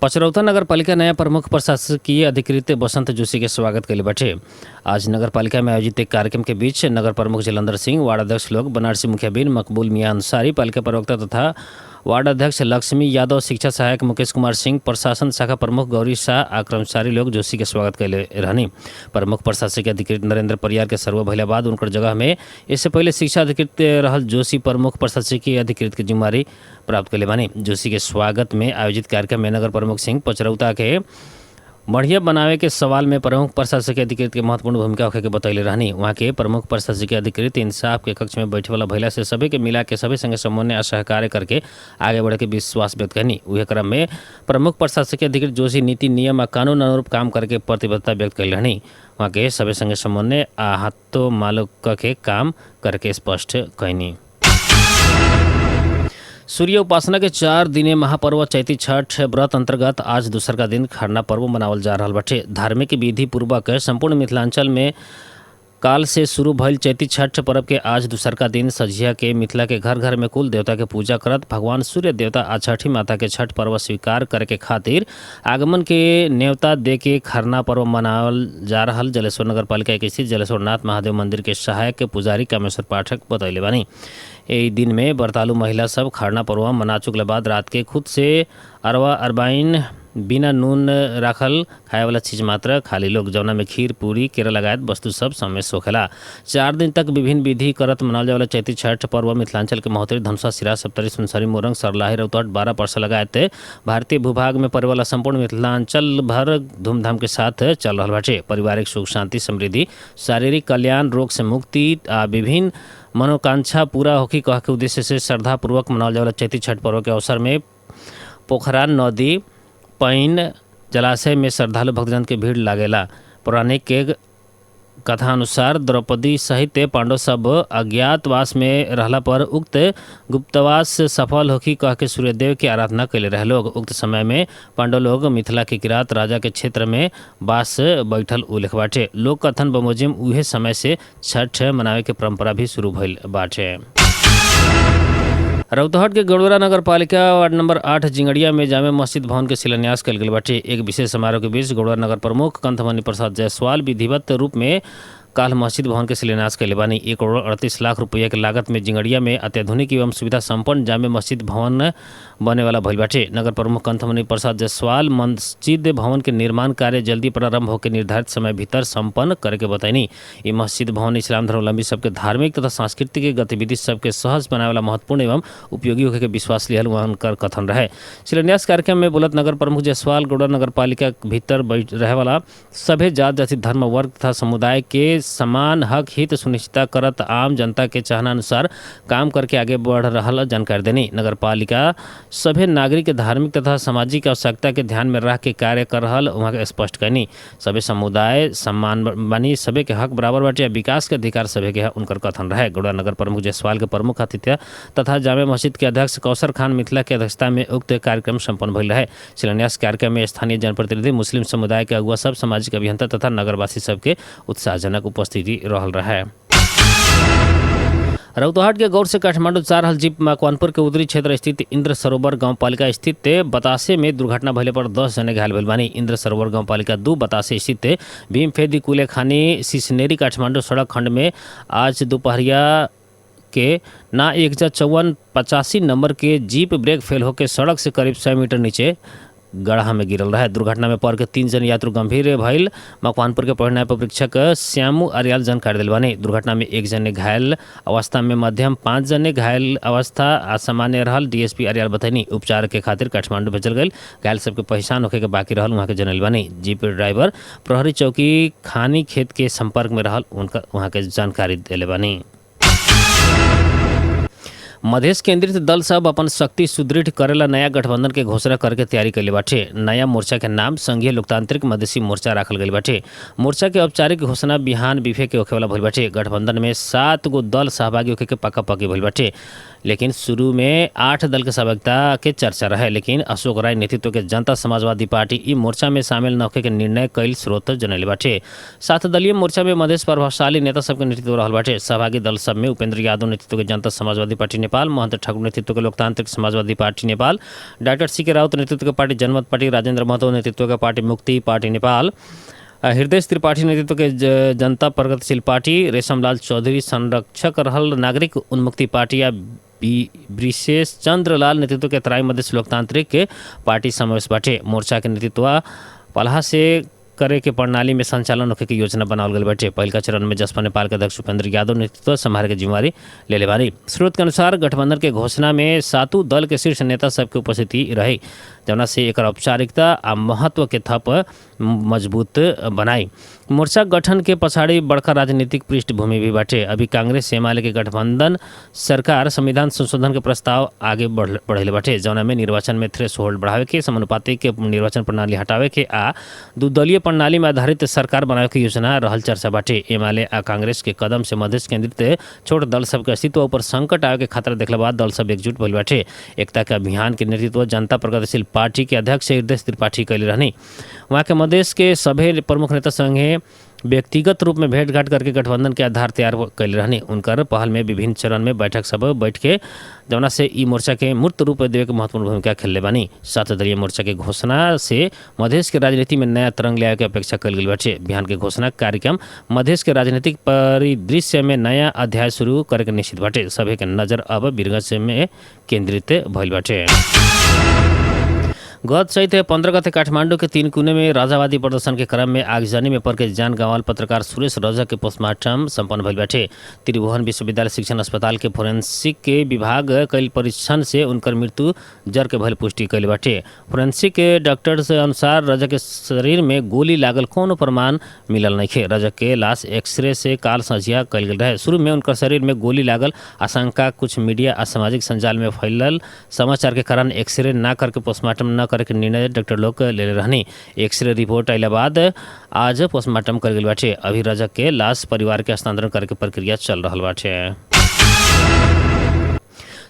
पचरौता नगर पालिका नया प्रमुख प्रशासकीय अधिकृत बसंत जोशी के स्वागत कैले बाटे। आज नगर पालिका में आयोजित एक कार्यक्रम के बीच नगर प्रमुख जलंधर सिंह, वार्ड अध्यक्ष लोग बनारसी मुखिया बिन मकबूल मियां अंसारी, पालिका प्रवक्ता तथा वार्ड अध्यक्ष लक्ष्मी यादव, शिक्षा सहायक मुकेश कुमार सिंह, प्रशासन शाखा प्रमुख गौरी शाह आ कर्मचारी लोग जोशी के स्वागत कैले रहनी। प्रमुख प्रशासकीय अधिकृत नरेंद्र परियार के सर्व भइला बाद उनकर जगह में इससे पहले शिक्षा अधिकृत रहल जोशी प्रमुख प्रशासकीय अधिकृत के जिम्मेवारी प्राप्त कैले बानी। जोशी के स्वागत में आयोजित कार्यक्रम में नगर प्रमुख सिंह पचरौता के बढ़िया बनावे के सवाल में प्रमुख प्रशासकीय अधिकृत के महत्वपूर्ण भूमिका होखे के बतैले रहनी। वहाँ के प्रमुख प्रशासकीय अधिकृत इंसाफ के कक्ष में बैठे वाला भइला से सभी के मिला के सभी संगे समन्वय आ सहकार्य करके आगे बढ़े के विश्वास व्यक्त करनी। उहे क्रम में प्रमुख प्रशासकीय अधिकृत जोशी नीति नियम आ कानून अनुरूप काम करके प्रतिबद्धता व्यक्त कैले रहनी। वहाँ के सभी संगे समन्वय आ हाथों मालूक के काम करके स्पष्ट कैनी। सूर्य उपासना के 4 दिने महापर्व चैती छठ व्रत अंतर्गत आज दूसर का दिन खरना पर्व मनावल जा रहल बाटे। धार्मिक विधि पूर्वक संपूर्ण मिथिलांचल में काल से शुरू भइल चैती छठ पर्व के आज दूसर का दिन सझिया के मिथिला के घर घर में कुल देवता के पूजा करत भगवान सूर्य देवता आ छठी माता के छठ पर्व स्वीकार करे के खातिर आगमन के न्योता दे के खरना पर्व मनावल जा रहल जलेश्वर नगर पालिका के स्थित जलेश्वरनाथ महादेव मंदिर के सहायक के पुजारी कामेश्वर पाठक बतैले बानी। एहि दिन में व्रतालु महिला सब खरना पर्व मना चुकला बाद रात के खुद से अरवा अरबाइन बिना नून राखल खाए वाला चीज मात्र खाली लोग, जौना में खीर पूरी केरा लगायत वस्तु सब समेत होखेला। 4 दिन तक विभिन्न विधि करत मनावल जाए वाला चैती छठ पर्व मिथिलांचल के महोत्तरी, धनुषा, सिरा, सप्तरी, सुनसरी, मोरंग, सरलाही, रौतहट, 12 परसा लगायत भारतीय भूभाग में पड़े वाला संपूर्ण मिथिलांचल भर धूमधाम के साथ चल रहल बाटे। पारिवारिक सुख शांति समृद्धि, शारीरिक कल्याण, रोग से मुक्ति आ विभिन्न मनोकांक्षा पूरा होखी कह के उद्देश्य से श्रद्धापूर्वक मनावल जाए वाला चैती छठ पर्व के अवसर में पोखरा नदी पैन जलाशय में श्रद्धालु भक्तजन के भीड़ लागेला। पौराणिक के कथा अनुसार द्रौपदी सहित पांडव सब अज्ञातवास में रहला पर उक्त गुप्तवास सफल होखी कह के सूर्यदेव के आराधना कैले रहे लोग। उक्त समय में पांडव लोग मिथिला के किरात राजा के क्षेत्र में वास बैठल उल्लेख बाटे। लोक कथन बमोजिम उहे समय से छठ मनावे के परंपरा भी शुरू भइल बाटे। रौतहट के गड़ोरा नगर पालिका वार्ड नंबर 8 जिंगड़िया में जामे मस्जिद भवन के शिलान्यास कल गेल बाटे। एक विशेष समारोह के बीच गड़ोरा नगर प्रमुख कंथमणि प्रसाद जायसवाल विधिवत रूप में काल मस्जिद भवन के शिलान्यास कैले बानी। 1 करोड़ 38 लाख रुपया के लागत में जिंगड़िया में अत्याधुनिक एवं सुविधा संपन्न जामे मस्जिद भवन बने वाला भइल बाटे। नगर प्रमुख कंथमणि प्रसाद जायसवाल मस्जिद भवन के निर्माण कार्य जल्दी प्रारंभ होकर निर्धारित समय भीतर संपन्न करे के बताइनी। ये मस्जिद भवन इस्लाम धर्मावलंबी सबके धार्मिक तथा सांस्कृतिक गतिविधि सबके सहज बनावे वाला महत्वपूर्ण एवं उपयोगी होखे के विश्वास लिहल उनकर कथन रहे। शिलान्यास कार्यक्रम में बोलत नगर प्रमुख जायसवाल गौड़ा नगर पालिका के भीतर बैठ रहे वाला सभे जात जाति धर्म वर्ग तथा समुदाय के समान हक हित सुनिश्चित करत आम जनता के चाहना अनुसार काम करके आगे बढ़ रहल जानकारी देनी। नगर पालिका सभे नागरिक के धार्मिक तथा सामाजिक आवश्यकता के ध्यान में रख के कार्य कर रहल वहाँ के स्पष्ट करनी। सभे समुदाय सम्मान बानी, सभे के हक बराबर बाटे आ विकास के अधिकार सभे के है उनकर कथन रहे। गौड़ा नगर प्रमुख जायसवाल के प्रमुख अतिथि तथा जामे मस्जिद के अध्यक्ष कौसर खान मिथिला के अध्यक्षता में उक्त कार्यक्रम संपन्न भइल रहे। शिलान्यास कार्यक्रम में स्थानीय जनप्रतिनिधि, मुस्लिम समुदाय के अगुआ सब, सामाजिक अभियंता तथा नगरवासी सबके उत्साहजनक उपस्थिति रहल रहे। रौतहट के गौर से काठमांडू जा रहल जीप मकवानपुर के उत्तरी क्षेत्र स्थित इंद्र सरोवर गांवपालिका स्थित बतासे में दुर्घटना भइले पर 10 जने घायल भेल बानी। इंद्र सरोवर गांवपालिका 2 बतासे स्थित भीमफेदी कुलेखानी सिसनेरी काठमांडू सड़क खंड में आज दोपहरिया के ना 105485 नंबर के जीप ब्रेक फेल होकर सड़क से करीब 100 मीटर नीचे गड्ढा में गिरल रहे। दुर्घटना में पड़ के 3 जन यात्रु गंभीर भइल। मकवानपुर के पढ़ना परीक्षक श्यामू आर्याल जानकारी दिल बानी। दुर्घटना में 1 जने घायल अवस्था में मध्यम, 5 जने घायल अवस्था असामान्य रहल डीएसपी आर्याल बतैनी। उपचार के खातिर काठमांडू भेजल गई। घायल सबके पहचान होखे के बाकी रहल वहाँ के जनल बानी। जीप ड्राइवर प्रहरी चौकी खानी खेत के संपर्क में रहल उनका वहाँ के जानकारी दिले बानी। मधेश केंद्रित दल सब अपन शक्ति सुदृढ़ करेला नया गठबंधन के घोषणा करके तैयारी कैले बाटे। नया मोर्चा के नाम संघीय लोकतांत्रिक मधेसी मोर्चा राखल गइल बाटे। मोर्चा के औपचारिक घोषणा बिहान बिफे के होखेवाला भइल बाटे। गठबंधन में 7 गो दल सहभागी होखे के पक्का पक्की भइल बाटे। लेकिन शुरू में 8 दल के सहभागिता के चर्चा रहे, लेकिन अशोक राय नेतृत्व के जनता समाजवादी पार्टी ई मोर्चा में शामिल न होखे के निर्णय कईल स्रोत जनैले बाटे। 7 दलीय मोर्चा में मधेश प्रभावशाली नेता सबके नेतृत्व रहल बाटे। सहभागी दल सब में उपेंद्र यादव नेतृत्व के जनता समाजवादी पार्टी नेपाल, महंत ठाकुर नेतृत्व के लोकतांत्रिक समाजवादी पार्टी नेपाल, डॉक्टर सी के राउत नेतृत्व के पार्टी जनमत पार्टी, राजेंद्र महतो नेतृत्व के पार्टी मुक्ति पार्टी नेपाल, हृदय त्रिपाठी नेतृत्व के जनता प्रगतिशील पार्टी, रेशमलाल चौधरी संरक्षक रहल नागरिक उन्मुक्ति पार्टी या विशेष चंद्रलाल नेतृत्व के तराई मधेश लोकतांत्रिक के पार्टी समावेश बाटे। मोर्चा के नेतृत्व पलहा से करे के प्रणाली में संचालन होखे के योजना बनावल गेल बाटे। पहिलका चरण में जसपा नेपाल के अध्यक्ष उपेंद्र यादव नेतृत्व संभाले के जिम्मेवारी लेले बानी। स्रोत के अनुसार गठबंधन के घोषणा में सातों दल के शीर्ष नेता सबके उपस्थिति रही, जौना से एकर औपचारिकता आ महत्व के थप मजबूत बनाई। मोर्चा गठन के पछाडि बड़का राजनीतिक पृष्ठभूमि भी बाटे। अभी कांग्रेस एमाले के गठबंधन सरकार संविधान संशोधन के प्रस्ताव आगे बढ़ेले बाटे, जौना में निर्वाचन में थ्रेशहोल्ड बढ़ावे के, समानुपातिक निर्वाचन प्रणाली हटावे के आ दुदलीय प्रणाली में आधारित सरकार बनावे के योजना रहल चर्चा बाटे। एमाले आ कांग्रेस के कदम से मधेश केंद्रित छोट दल सबके अस्तित्व ऊपर संकट आवे के खतरा देखला बाद दल सब एकजुट भइल बाटे। एकता के अभियान के नेतृत्व जनता प्रगतिशील पार्टी के अध्यक्ष हृदय त्रिपाठी कैले रहनी। वहाँ के मधेश के सभे प्रमुख नेता संगे व्यक्तिगत रूप में भेंटघाट करके गठबंधन के आधार तैयार कैले रहनी। उनकर पहल में विभिन्न चरण में बैठक सब बैठ के जौना से ई मोर्चा के मूर्त रूप देवे के महत्वपूर्ण भूमिका खेलले बानी। 7 दलीय मोर्चा के घोषणा से मधेश के राजनीति में नया तरंग ले के अपेक्षा कल गेल बाटे। बिहान के घोषणा कार्यक्रम मधेश के राजनीतिक परिदृश्य में नया अध्याय शुरू करे के निश्चित बाटे। सभे के नजर अब वीरगंज में केंद्रित भइल बाटे। गत चैत 15 गते काठमाडौँ के 3 कुने में राजावादी प्रदर्शन के क्रम में आगजनी में पड़ के जान गंवाल पत्रकार सुरेश रजक के पोस्टमार्टम संपन्न भइल बाटे। त्रिभुवन विश्वविद्यालय शिक्षण अस्पताल के फोरेंसिक के विभाग कईल परीक्षण से उनकर मृत्यु जर के भइल पुष्टि कईल बाटे। फोरेंसिक के डॉक्टर से अनुसार रजक के शरीर में गोली लागल कोनो प्रमाण मिलल नइखे। रजक के लाश एक्सरे से काल संझिया कईल गेल रहे। शुरू में उनकर शरीर में गोली लागल आशंका कुछ मीडिया आ सामाजिक संजाल में फैलल समाचार के कारण एक्सरे ना करके पोस्टमार्टम न करे के निर्णय डॉक्टर लोग लेले रहनी। एक्सरे रिपोर्ट अइला बाद आज पोस्टमार्टम कर गेल बाटे। अभी रजक के लाश परिवार के हस्तांतरण करे के प्रक्रिया चल रहल बाटे।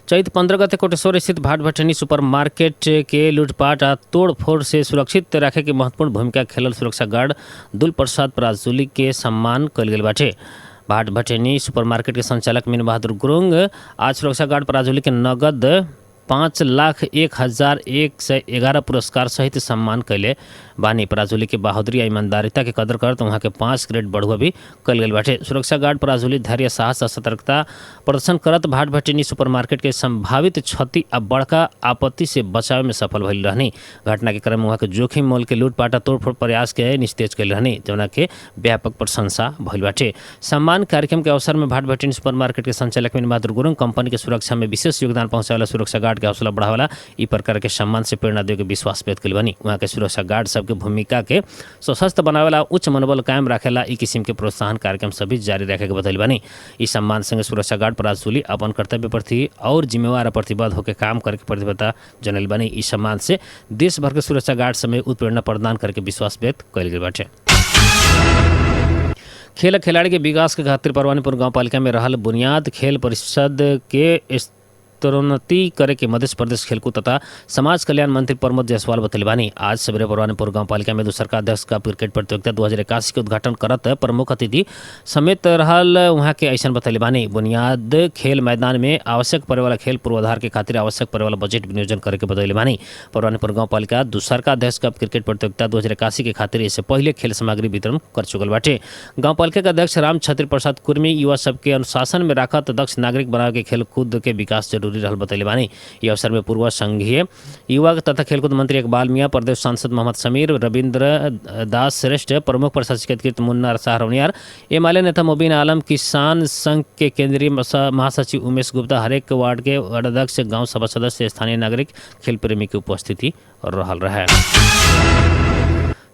चैत 15 गते कोटेश्वर स्थित भाटभटनी सुपर मार्केट के लूटपाट आ तोड़फोड़ से सुरक्षित रखे के महत्वपूर्ण भूमिका खेलल सुरक्षा गार्ड दुल प्रसाद पराजुली के सम्मान कयल गेल बाटे। भाटभटेनी सुपर मार्केट के संचालक मीन बहादुर गुरुङ आज सुरक्षा गार्ड पराजुली के नगद 5,01,111 पुरस्कार सहित सम्मान कैले बानी। पराजुली के बहादुरी आ ईमानदारिता के कदर करत वहाँ के 5 ग्रेड बढ़ुआ भी कल गेल बाटे। सुरक्षा गार्ड पराजुली धैर्य, साहस आ सतर्कता प्रदर्शन करत भाटभटेनी सुपर मार्केट के संभावित क्षति आ बड़का आपत्ति से बचावे में सफल भइल रहनी। घटना के क्रम में वहाँ के जोखिम मोल के लूटपाट आ तोड़फोड़ प्रयास के निस्तेज कैल रहनी, जौना के व्यापक प्रशंसा भइल बाटे। सम्मान कार्यक्रम के अवसर में भाटभटेनी सुपर मार्केट के संचालक मीन बहादुर गुरुङ कंपनी के सुरक्षा में विशेष योगदान पहुँचावेला सुरक्षा गार्ड के हौसला बढ़ावेला ई प्रकार के सम्मान से प्रेरणा देवे के विश्वास व्यक्त कइले बानी। वहाँ के सुरक्षा गार्ड सबके भूमिका के सशक्त बनावेला, उच्च मनोबल कायम राखेला ई किसिम के प्रोत्साहन कार्यक्रम सभी जारी रखे के बतैले बानी। ई सम्मान संगे सुरक्षा गार्ड पराजुली अपन कर्तव्य प्रति और जिम्मेवार प्रतिबद्ध होकर काम करे के प्रतिबद्धता जनैले बानी। ई सम्मान से देश भर के सुरक्षा गार्ड समेत उत्प्रेरणा प्रदान करके विश्वास व्यक्त कइल गेल बाटे। खेल खिलाड़ी के विकास के खातिर परवानीपुर गाउँपालिका में रहल बुनियाद खेल परिषद के स्तरोन्नति करे के मध्य प्रदेश खेलकूद तथा समाज कल्याण मंत्री प्रमोद जायसवाल बतैले बानी। आज सवेरे परवानीपुर गाउँपालिका में दूसरका अध्यक्ष कप क्रिकेट प्रतियोगिता 2081 के उद्घाटन करत प्रमुख अतिथि समेत रहल वहाँ के ऐसा बतैले बानी। बुनियाद खेल मैदान में आवश्यक पड़े वाला खेल पूर्वाधार के खातिर आवश्यक पड़े वाला बजट विनियोजन करे के बतैले बानी। परवानीपुर गाउँपालिका दूसरका अध्यक्ष कप क्रिकेट प्रतियोगिता 2081 के खातिर इससे पहले खेल सामग्री वितरण कर चुकल बाटे। गाउँपालिका के अध्यक्ष राम छत्री प्रसाद कुर्मी युवा सबके अनुशासन में राखत दक्ष नागरिक बनावे के खेलकूद के विकास जरूरी रहल बतैले बानी। ई अवसर में पूर्व संघीय युवा तथा खेलकूद मंत्री इकबाल मियाँ, प्रदेश सांसद मोहम्मद समीर, रविन्द्र दास श्रेष्ठ, प्रमुख प्रशासकीय अधिकृत मुन्ना शाह रौनियार, एमाले नेता मुबीन आलम, किसान संघ के केंद्रीय महासचिव उमेश गुप्ता, हरेक वार्ड के वार्ड अध्यक्ष, गाँव सभा सदस्य, स्थानीय नागरिक, खेल प्रेमी की उपस्थिति रहल रहे।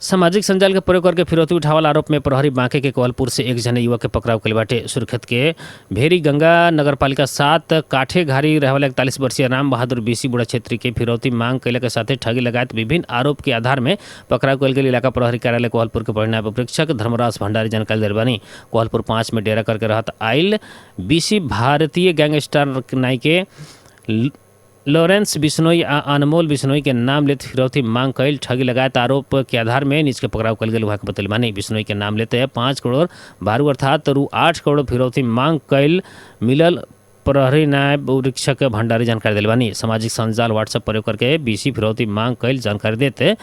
सामाजिक संजाल के प्रयोग करके फिरौती उठावल आरोप में प्रहरी बांके के कोहलपुर से एक जने युवक के पकड़ाव कइल बाटे। सुर्खेत के भेरी गंगा नगरपालिका 7 काठे घारी रहवाला 41 वर्षीय राम बहादुर बीसी बुढ़ा क्षेत्री के फिरौती मांग कैला के साथे ठगी लगायत विभिन्न आरोप के आधार में पकड़ाव कइल गेल इलाका प्रहरी कार्यालय कोहलपुर के परिणाम उपरीक्षक धर्मराज भंडारी जानकारी देल बानी। कोहलपुर 5 में डेरा करके रहत आइल बीसी भारतीय गैंगस्टर नाई के लॉरेंस बिश्नोई आ अनमोल बिश्नोई के नाम लेते फिरौती मांग कैल ठगी लगायत आरोप के आधार में निज के पकड़ाव कल गेल वहाँ के बतैल मानी। बिश्नोई के नाम लेते 5 करोड़ बारू अर्थात रु 8 करोड़ फिरौती मांग कैल मिलल प्रहरी नायब निरीक्षक भंडारी जानकारी दिल बानी। सामाजिक संजाल व्हाट्सएप प्रयोग करके बीसी फिरौती मांग कैल जानकारी देते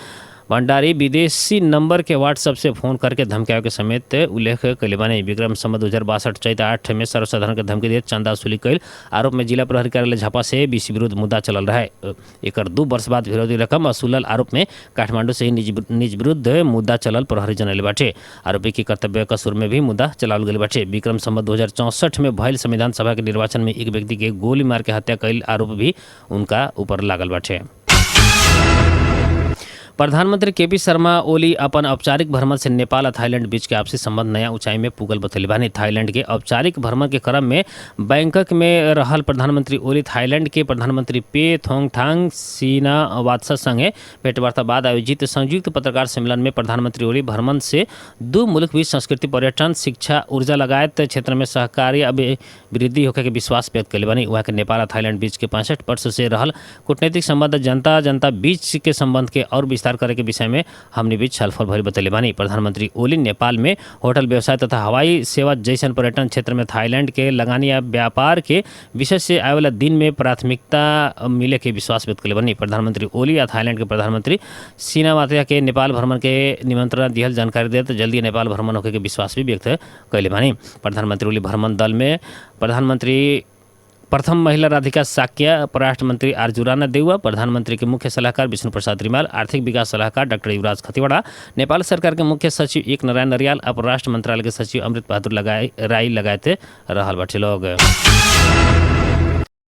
भंडारी विदेशी नंबर के व्हाट्सएप से फोन करके धमकावे के समेत उल्लेख कैले बानी। विक्रम संवत 2062 चैत 8 में सर्वसाधारण के धमकी देत चंदा वसूली कैल आरोप में जिला प्रहरी कार्यालय झापा से बीसी विरुद्ध मुद्दा चलल रहे। एकर 2 वर्ष बाद विरोधी रकम वसूलल आरोप में काठमांडू से ही निज विरुद्ध मुद्दा चलल प्रहरी जनैले बाटे। आरोपी के कर्तव्य कसूर में भी मुद्दा चलावल गेल बाटे। विक्रम संवत 2064 में भयल संविधान सभा के निर्वाचन में एक व्यक्ति के गोली मार के हत्या कैल आरोप भी उनका ऊपर लागल बाटे। प्रधानमंत्री केपी शर्मा ओली अपन औपचारिक भ्रमण से नेपाल और थाईलैंड बीच के आपसी संबंध नया ऊंचाई में पुगल बतैले बानी। थाईलैंड के औपचारिक भ्रमण के क्रम में बैंकॉक में रहल प्रधानमंत्री ओली थाईलैंड के प्रधानमंत्री पे थोंगथांग सीना वात्सा संगे भेंटवार्ता बाद आयोजित संयुक्त पत्रकार सम्मेलन में प्रधानमंत्री ओली भ्रमण से दू मुल्क बीच संस्कृति, पर्यटन, शिक्षा, ऊर्जा लगायत क्षेत्र में सहकार्य अभिवृद्धि होखे के विश्वास व्यक्त कैले बानी। वहाँ के नेपाल और थाईलैंड बीच के 65 वर्ष से रहल कूटनीतिक संबंध जनता जनता बीच के संबंध के और विस्तार करे के विषय में हमने बीच छलफल भइल बतैले बानी। प्रधानमंत्री ओली नेपाल में होटल व्यवसाय तथा हवाई सेवा जैसन पर्यटन क्षेत्र में थाईलैंड के लगानी या व्यापार के विषय से आए वाला दिन में प्राथमिकता मिले के विश्वास व्यक्त कैले बानी। प्रधानमंत्री ओली या थाईलैंड के प्रधानमंत्री सीना मातिया के नेपाल भ्रमण के निमंत्रण दिहल जानकारी देत जल्दी नेपाल भ्रमण होखे के विश्वास भी व्यक्त कैले बानी। प्रधानमंत्री ओली भ्रमण दल में प्रधानमंत्री प्रथम महिला राधिका साक्य, परराष्ट्र मंत्री आरजू राणा देउवा, प्रधानमंत्री के मुख्य सलाहकार विष्णु प्रसाद रिमाल, आर्थिक विकास सलाहकार डॉक्टर युवराज खतिवड़ा, नेपाल सरकार के मुख्य सचिव एक नारायण नरियाल, परराष्ट्र मंत्रालय के सचिव अमृत बहादुर लगाए राई लगायत रहल बाटे लोग।